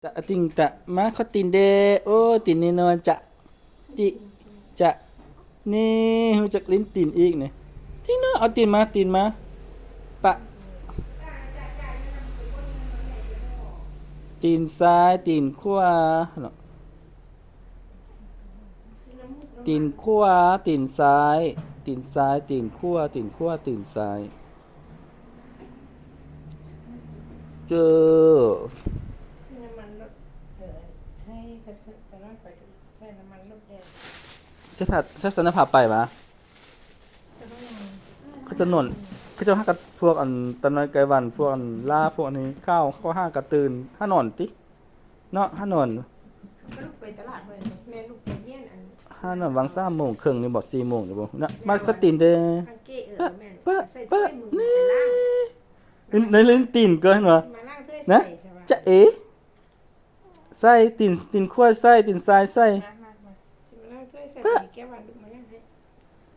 ຕະຕິງຕະ ມາ ຂໍຕີນແດ່ ໂອ້ ຕີນນ້ອຍໆ ຈະ ຕິ ຈະ ນີ້ ຮູ້ຈັກຫຼິ້ນຕີນອີກນີ້ ຕິງເນາະ ເອົາຕີນມາ ຕີນມາ ປະ ຕີນຊ້າຍ ຕີນຂວາເນາະ ຕີນຂວາ ຕີນຊ້າຍ ຕີນຊ້າຍ ຕີນຂວາ ຕີນຂວາ ຕີນຊ້າຍ. ເຈີ ຊື້ນ້ຳມັນລົດ ເອີ ໃຫ້ຂະນ້ອຍໄປ ໃສ່ນ້ຳມັນລົດແດ່ ໃຊ້ ໃຊ້ສະນະພາໄປຫວາ? ເຂົາຈະນວນ ເຂົາເຈົ້າຫາກັບພວກອັນຕານ້ອຍໄກ່ຫວັນ ພວກອັນລ້າ ພວກອັນນີ້ ເຂົາຫາກັບຕື່ນ ຫານອນຕິ ເນາະ ຫານອນ ກໍລູກໄປຕະຫຼາດເພິ່ນ ແມ່ລູກໄປວຽນອັນ ຫານອນຫວ່າງສາມໂມງເຄິ່ງນີ້ບໍ ສີ່ໂມງນີ້ບໍ ນະ ມາກໍຕີນເດ້ ເອີ ແມ່ນ ປະ ໃສ່ ປະ ຖ້ວຍມື ນີ້ ໄປລ້າງ ໃນຫຼິ້ນຕີນກໍເຫັນບໍ່ ມາລ້າງຖ້ວຍ ນະ ໃສ່ ຈະເອ ໃສ່ຕີນ ຕີນຂວາໃສ່ ຕີນຊ້າຍໃສ່ ມາ ມາ ມາ ຊິມາລ້າງຖ້ວຍໃສ່ ປະ ແກ້ວຫວານລູກມາລ້າງໃຫ້